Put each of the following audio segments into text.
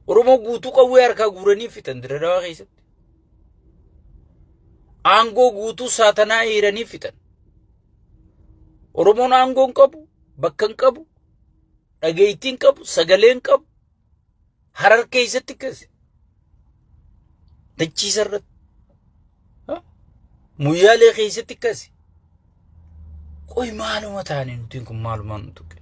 Oromoo guutuu qawwee harkaa guuranii fixan Dirree Dhawaa keessatti. Aangoo guutuu saatanaa hiiranii fixan. Oromoon aangoo hin qabu, bakka hin qabu, dhageettii hin qabu, sagalee hin qabu. Harar keessatti akkasi. Dachiisa irratti. Muyyaalee keessatti akkasi. Qoy maaluma taane nutiin kun maalumaan nu tuqe.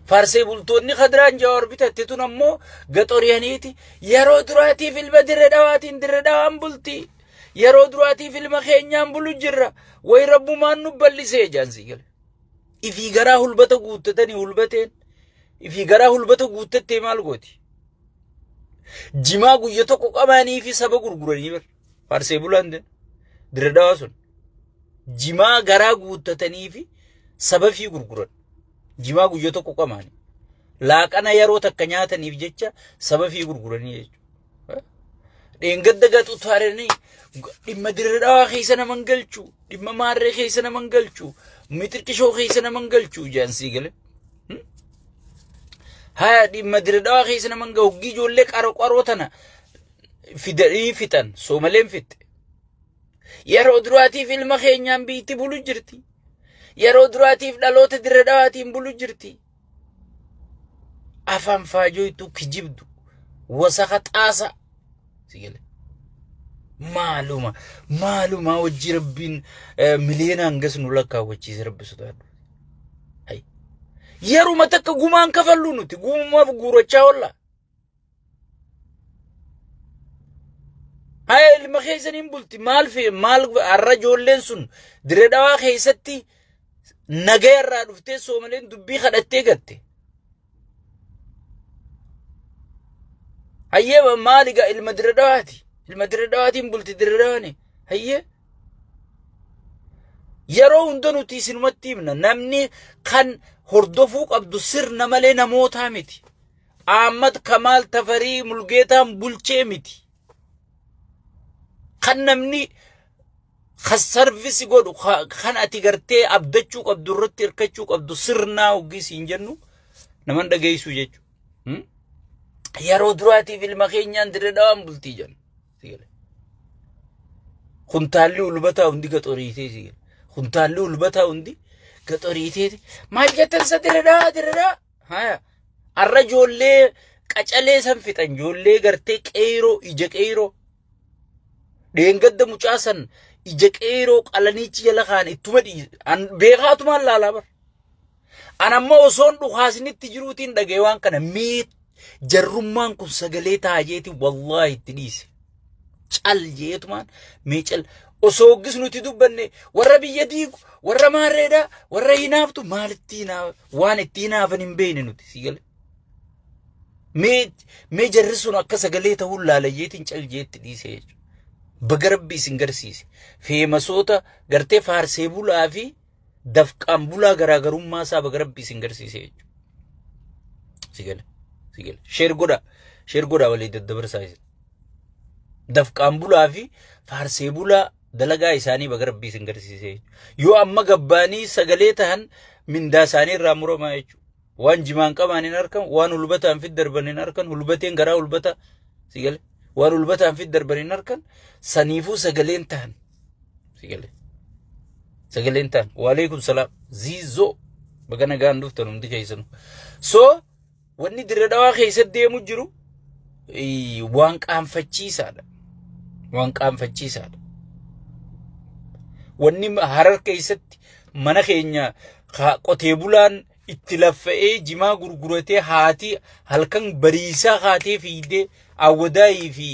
Faarsee bultoonni kadiraan Jawaar bitatte tun ammoo gaxoriyaniiti yeroo duraatiif ilma Dirree Dhawaatiin Dirree Dhawaan bulti. Yeroo duraatiif ilma keenyaan bulu jirra. Way rabbumaan nu bal'isee jaansii gale. Ifii garaa hulbata guuttatanii hulbateen. Ifii garaa hulbata guuttattee maal gooti? Jimaa guyya tokko qabaanii fi saba gurguranii bar. Faarsee bulaan Dirree Dhawaa sun. Jimaa garaa guuttatanii fi saba fi gurguran. Jimaa guyya tokko qabaanii. Laaqana yeroo takka nyaataniif jecha saba fi gurguranii jechuudha. Dheengadda gaxu taaranii dhimma Dirree Dhawaa keessa nama hin galchu, dhimma maarree keessa nama hin galchu, mixirqishoo keessa nama hin galchu jaansii gale. Haya dhimma Dirree Dhawaa keessa nama hin gahu hoggii ijoollee qaroo qaroo tana fidanii fixan soomaleen fixxe. Yeroo duraatiif ilma keenyaan biitti bulu jirti. Yeroo duraatiif dhaloota Dirree Dhawaatiin bulu jirti. Afaan faajoytu kijibdu wasaka xaasa. Sigale. Maaluma maaluma hojii rabbiin miliyoona hangas nu lakkaawwachiise rabbi sodaadhu. Yeruma takka gumaan kafallu nuti gumaaf guurachaa oolla. Haya ilma keessaniin bulti maal fi maal har'a ijoolleen sun Dirree Dhawaa keessatti nagaya irraa dhuftee soomaleen dubbii kadhattee gatte. Hayyee maali gaa ilma Dirree Dhawaati. Ilma Dirree Dhawaatiin bulti Dirree Dhawaani. Hayyee. Yeroo hunda nuti isinumatti himna namni kan hordofuu qabdu sirna malee namootaa miti. Ahmad Kamaal Tafarii Mulgeetaan bulchee miti. Kan namni kan sarvisi godhu kan ati gartee abdachuu qabdu irratti hirkachuu qabdu sirnaa hoggii siin jennu naman dhageessuu jechuudha. Yeroo duraatiif ilma keenyaan Dirree Dhawaan bultii jennu. Kuntaalli ulbataa hundi gaxoriitee si Kuntaalli ulbataa hundi gaxoriitee maal jettan isa Dirree Dhawaa Dirree Dhawaa. Haya har'a ijoollee qacalee san fixan ijoollee gartee qeeroo ija qeeroo dheengadda mucaa san ija qeeroo qalaniichi jala kaan ittuma beekaatumaan laalaa bar. An ammoo osoon dhukaasnitti jiruutiin dhagee waan kana mee jarrummaan kun sagalee taajeeti wallaahi itti dhiise. Cal jeetumaan mee cal osoo hoggis nuti dubbanne warra biyya diigu warra maarreedhaa warra hinaaftu maalitti hinaafa waan itti hinaafan hin beekne nuti si gale. Mee jarri sun akka sagalee ta'uun laalayyeetiin cal jeetti dhiise jechuudha. Baga rabbi isin garsiise. Feemasoota gartee faarsee bulaa fi dafqaan bulaa garaagarummaa isaa baga rabbi isin garsiise jechuudha. Si gale. Si gale. Sheer godhaa. Sheer godhaa walii daddabarsaa isin. Dafqaan bulaa fi faarsee bulaa dalagaa isaanii baga rabbi isin garsiise jechuudha. Yoo amma gabbaanii sagalee tahan mindaa isaanii irraa muramaa jechuudha. Waan jimaan qaban hin argan, waan hulbataan fid darban hin argan, hulbateen garaa hulbata si gale. Waan hulbataan fid darban hin argan, saniifuu sagaleen tahan si gale. Sagaleen tahan. Waalaikum salaam. Ziizoo baga nagaan dhuftan hundi keessanuu. So wanni Dirree Dhawaa keessatti deemu jiru waan qaanfachiisaadha. Waan qaanfachiisaadha. Wanni Harar keessatti mana keenya qotee bulaan itti laffa'ee jimaa gurguratee haati halkan bariisaa haatee fiidee awwadaayii fi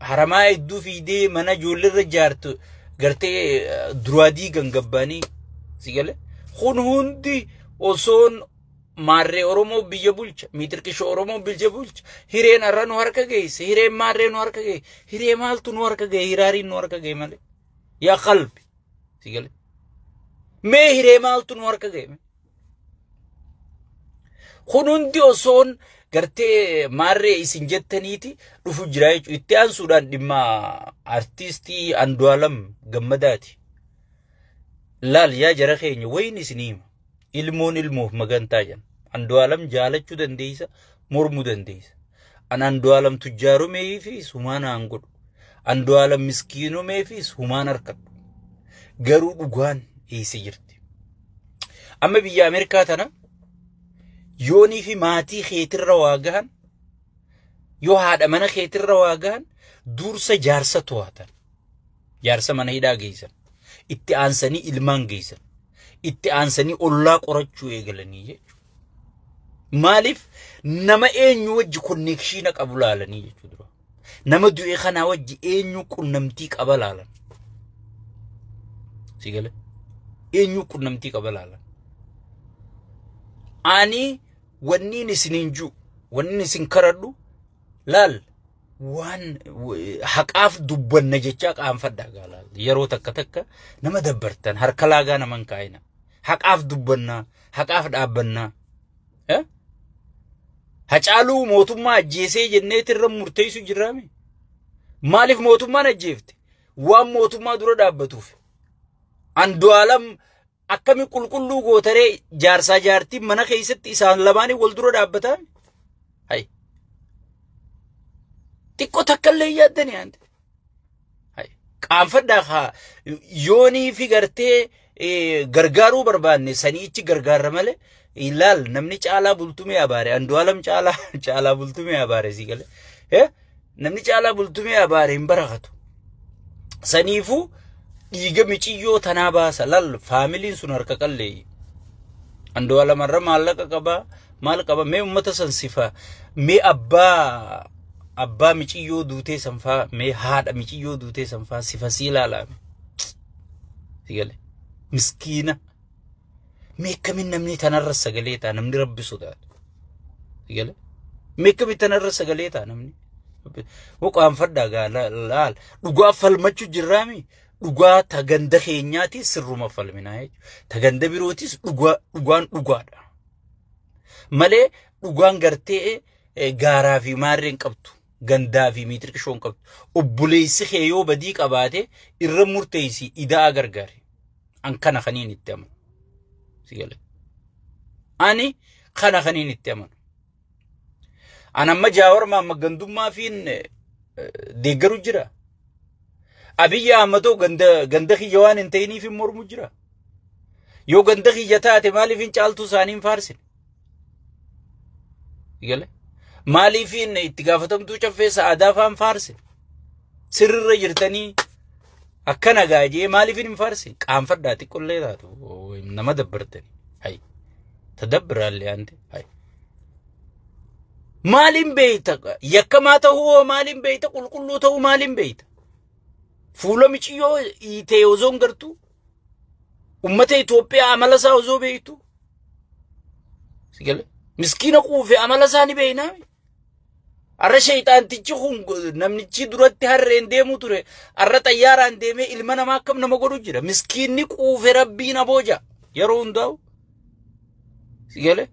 haramaa hedduu fiidee mana ijoolleerra ijaartu gartee duraa diigan gabbaanii si gale. Kun hundi osoon maarree Oromoo biyya bulcha, miixirqishoo Oromoo biyya bulcha, hireen har'a nu harka geesse, hireen maarree nu harka geesse, hiree maaltu nu harka geesse, hiraariin nu harka geesse malee. Yaa qalbi si gale. Mee hiree maaltu nu harka geesse? Kun hundi osoon gartee maarree isin jettaniiti dhufu jira jechuudha. Itti aansuudhaan dhimma artiistii Andu'aalam Gammadaati. Laal yaa jara keenya wayin isin hima. Ilmoon ilmoof magantaa jedhan. Andu'aalam jaalachuu dandeessa, mormuu dandeessa. An Andu'aalam tujjaarumee fi humaan aan godhu. Andu'aalam miskiinumee fi humaan harkadhu. Garuu dhugaan eessa jirti? Amma biyya Ameerikaa tana yoonii fi maatii keetirra waa gahan, yoo haadha mana keetirra waa gahan, dursa jaarsa to'atan. Jaarsa mana hidhaa geessan. Itti aansanii ilmaan geessan. Itti aansanii ollaa qorachuu eegalanii jechuudha. Maaliif nama eenyu wajji connection qabu laalanii jechuudha. Nama du'e kanaa wajji eenyu qunnamtii qaba laalan. Si galee? Eenyu qunnamtii qaba laalan. Ani wanniin isiniin jiru, wanniin isin karadhu laal waan haqaaf dubbanna jechaa qaanfadhaa gaa laal. Yeroo takka takka nama dabbartan harka laagaa naman kaa'ina. Haqaaf dubbannaa, haqaaf dhaabbannaa. Hacaaluu mootummaa ajjeesee jenneetirra murteessu jirraame. Maaliif mootummaan ajjeefte? Waan mootummaa dura dhaabbatuuf. Andu'aalam akkami qulqulluu gootaree jaarsaa jaartiin mana keessatti isaan lamaanii wal dura dhaabbataa? Hay. Xiqqoo takka illee yaaddanii ante. Hay. Qaanfadhaa haa yoonii fi gartee gargaaruu barbaanne saniichi gargaarra malee ilaal namni caalaa bultumee abaare Andu'aalam caalaa bultumee abaare si galee. Namni caalaa bultumee abaare hin barakatu. Saniifuu dhiiga miciyyoo tanaa baasa lal faamiliin sun harka qalleeyyi. Andu'aalam irra maallaqa qabaa maal qaba mee uummata san sifa mee abbaa miciyyoo duutee sanfaa mee haadha miciyyoo duutee sanfaa sifa sii ilaalaame. Si galee miskiina mee akkamiin namni tanarra sagalee ta'a namni rabbi sodaatu. Si galee mee akkamiin tanarra sagalee ta'a namni. Qaanfadhaa gaa laal dhugaa falmachuu jirraami. Dhugaa ta ganda keenyaati sirruma falminaa jechuudha. Ta ganda birootis dhugaan dhugaadha. Malee dhugaan gartee gaaraa fi maarreen qabdu. Gandaa fi miitirqishoon qabdu. Obboleessi kee yoo badii qabaate irra murteessi idaa gargaari. An kana kaniin itti amanu. Si galee. Ani kana kaniin itti amanu. An amma Jaawar Maamma gandummaa fiin deeggaru jira. Abiyyi Ahmadoo ganda kiyya waan hin ta'iniif hin mormu jira. Yoo ganda kiyya taate maaliif hin caaltuu isaanii hin faarsine? Galee? Maaliif hin itti gaafatamtuu caffee sa'aadaa faan faarsine? Sirrirra jirtanii akkana gaajee maaliif hin faarsine? Qaanfadhaa xiqqollee taatu nama dabbartanii. Hay. Tadabbiraallee ante. Hay. Maaliin beeyta? Yakkamaa ta'uu maaliin beeyta? Qulqulluu ta'uu maaliin beeyta? Fuula miciyyoo hiitee osoo hin gartuu? Uummata Itoophiyaa amala isaa osoo beektu? Miskiina quufe amala isaa ni beeknaa? Arra shayxaantichi kun namnichi duratti harreen deemu ture. Arra xayyaaraan deemee ilma namaa akkam nama godhu jira. Miskiinni quufe rabbiin abooja. Yeroo hundaa'u. Sigalee?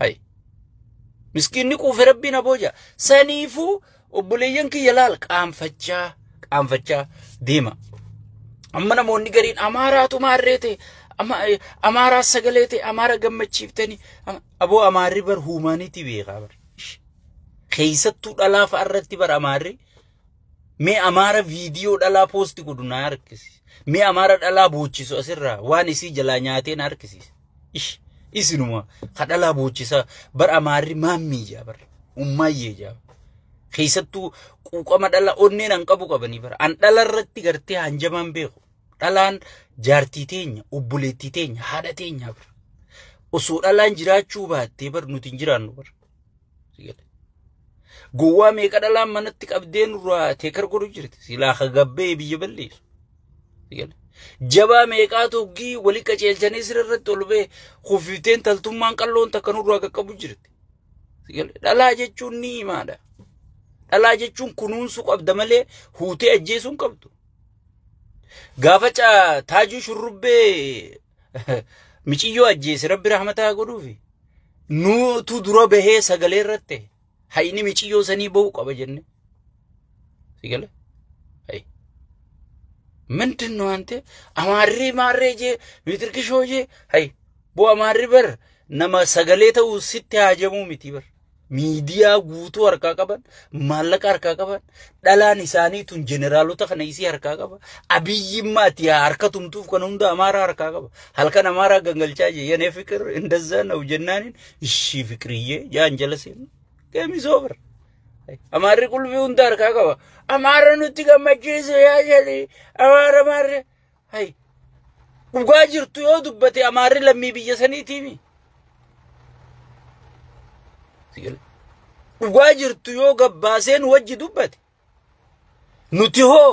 Hay. Miskiinni quufe rabbiin abooja. Saniifuu obboleeyyan kiyya laal qaanfachaa deema. Amma namoonni gariin Amaaraatu maarree ta'e, Amaaraa sagalee ta'e, Amaara gammachiiftanii. Aboo Amaarri bar huumaaniitii beekaa bar. Keessattuu dhalaa fa'a irratti bar Amaarri. Mee Amaara viidiyoo dhalaa poosti godhu na harkisiisa. Mee Amaara dhalaa boochisu asirraa waan isii jalaa nyaatee na harkisiisa. Isinuma ka dhalaa boochisaa bar Amaarri maammii jaa bar. Ummaayyee jaa. Keessattuu quuqama dhala onneen an qabu qabanii bara. An dhala irratti gartee hanjamaan beeku. Dhalaan jaartii teenya, obboleettii teenya, haadha teenya bara. Osoo dhalaan jiraachuu baattee bar nuti hin jiraannu bara. Gowwaa meeqa dhalaan manatti qabdee nurraa teekar godhu jirti. Silaa hagabbee biyya balleessu. Jabaa meeqaatu hoggii walii qaceelchanii sirriitti ol ba'e kuffifteen taltummaan qalloon takka nurraa qaqqabu jirti. Dhalaa jechuun ni himaadha. Dhalaa jechuun kunuunsuu qabda malee huutee ajjeesuu hin qabdu. Gaafa taajuu shurrubbee miciyyoo ajjeese rabbi rahmataa godhuufi nuutu dura bahee sagalee irratti hayni miciyyoo sanii bahuu qaba jenne. Sigale? Hay. ምንድን ነው አንተ አማሪ ማሬጄ ሚትርክሾጄ hay bo amaarri bar nama sagalee ta'u sitti haajamuu miti bar miidiyaa guutuu harkaa qaban, maallaqa harkaa qaban, dhalaan isaanii tun jeneraalota kana isii harkaa qaba. Abiyyimmaa ati harka tumtuuf kan hunda Amaaraa harkaa qaba. Halkan Amaaraa gangalchaa jee የኔ ፍቅር እንደዛ ነው jennaanin እሺ ፍቅርዬ jaan jala seenu ገሚሶ bar. Amaarri qulfii hunda harkaa qaba. Amaara nutti gammachiisu yaa jedhi Amaara maarre hay dhugaa jirtu yoo dubbate Amaarri lammii biyya saniitiimi. Dhugaa jirtu yoo gabbaaseen wajji dubbate nuti hoo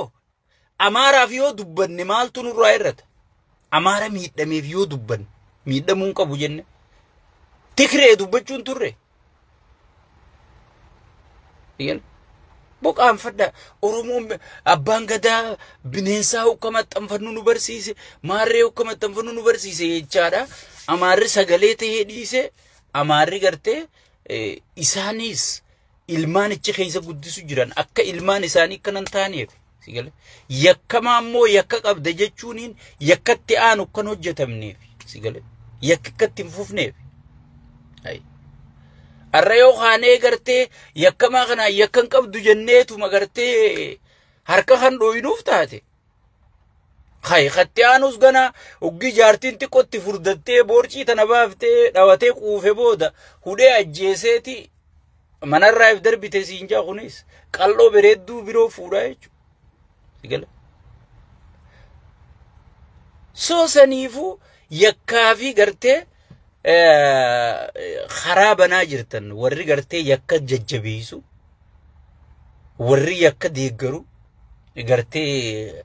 Amaaraaf yoo dubbanne maaltu nurraa irrata? Amaara miidhameef yoo dubbanne miidhamuu hin qabu jenne Tigree dubbachuun turre. Boqaan fadha Oromoon abbaan gadaa bineensaa hukka maxxanfannu nu barsiise, maarree hukka maxxanfannu nu barsiise jechaadha. Amaarri sagalee tahee dhiise, Amaarri gartee isaanis ilmaan ichi keessa guddisu jiran akka ilmaan isaanii akkanan taaneef yakkamaa immoo yakka qabda jechuuniin yakkatti aanu kan hojjetamneef yakka akkatti hin fufneef. Arra yoo kaanee gartee yakkamaa kana yakka hin qabdu jenneetuma gartee harka kan dhooyinuuf taate. Hay katti aanus gana oggi jaartiin xiqqootti furdattee boorcii tana baaftee dhawatee quufe booda hudhee ajjeeseeti manarraa if darbite siin jaa kunis qal'oo bareedduu biroo fuudhaa jechuudha. Soo saniifuu yakkaa fi gartee karaa banaa jirtan warri gartee yakka jajjabeessu, warri yakka deeggaru gartee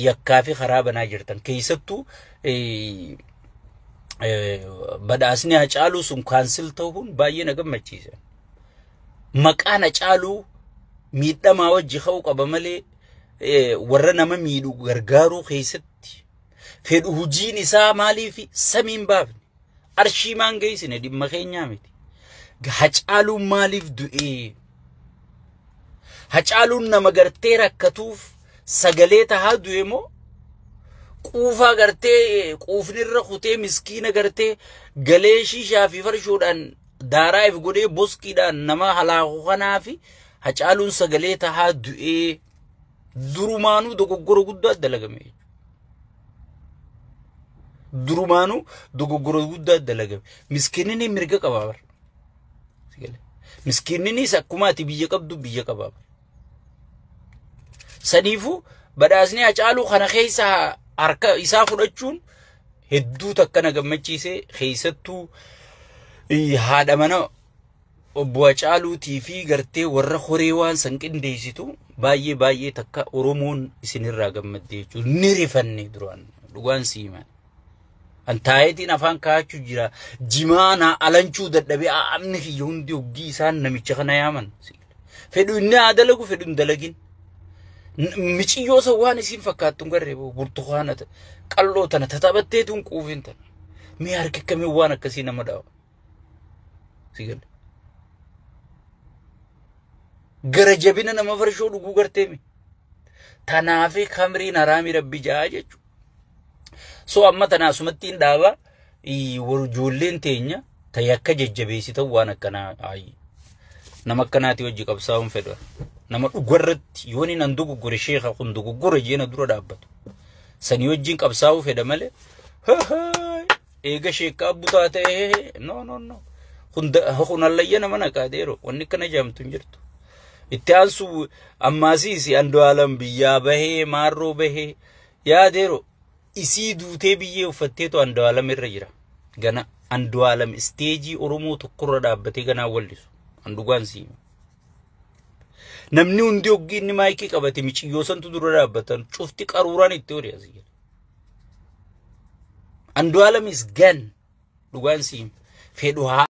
yakkaa fi karaa banaa jirtan. Keessattuu badhaasni Hacaaluu sun cancel ta'uun baay'ee na gammachiisa. Maqaan Hacaaluu miidhamaa wajji ka'uu qaba malee warra nama miidhu gargaaruu keessatti fedhu hojiin isaa maaliif samiin baafne arshii maan geessine dhimma keenyaa miti. Hacaaluun maaliif du'ee? Hacaaluun nama gartee rakkatuuf sagalee tahaa du'e moo quufaa gartee quufnirra kutee miskiina gartee galee shiishaa fi farshoodhaan daaraa if godhee boskiidhaan nama halaaku kanaa fi Hacaaluun sagalee tahaa du'ee durumaanuu dogoggora guddaa dalagame. Durumaanuu dogoggora guddaa dalagame. Miskiinni mirga qabaa bar. Miskiinnis akkuma ati biyya qabdu biyya qabaa bar. Saniifuu badhaasni Hacaaluu kana keessa harka isaa fudhachuun hedduu takka na gammachiise. Keessattuu haadha mana obbo Hacaaluutii fi gartee warra horee waan san qindeessitu baay'ee baay'ee takka Oromoon isinirraa gammadde jechuudha. Ni rifanne duraan dhugaan siiman. An taayetiin afaan kaa'achuu jira. Jimaa naa alanchuu dadhabee amni kiyya hundi hoggii isaan namicha kana yaaman. Fedhu inni haa dalagu fedhu hin dalagin. Miciyyoo san waan isiin fakkaattu hin garree burtukaana qalloo tana tataphatteetu hin quufin tana. Mee harki akkamiin waan akkasii nama dhaawa. Gara jabina nama farshoo dhuguu garteemi. Tanaafi kamriin haraami rabbi jaa jechuudha. So amma tanaasumatti hin dhaaba ijoolleen teenya ta yakka jajjabeessitan waan akkanaa nama akkanaati hojii qabsaa'uun fedha. Nama dhugarratti yoon inni dogoggore sheekha kun dogoggore jeena dura dhaabbatu. Sanii wajjin qabsaa'uu fedha malee eega sheekkaa butaa ta'ee no no no. Kun allayya nama naqaateero wanni akkana jaamtu hin jirtu. Itti aansu ammaasiis Andu'aalam biyyaa bahee maarroo bahee yaadeero isii duutee biyyee uffatteetu Andu'aalam irra jira. Gana Andu'aalam isteejii Oromoo tokkorra dhaabbatee ganaa wallisu. Andugaan siima. Namni hundi hoggii inni maayikii qabate miciyyoo santu dura dhaabbatan cufti qaruuraan itti horii asii jira. Andu'aalam is gan dhugaan siima. Fedhu haa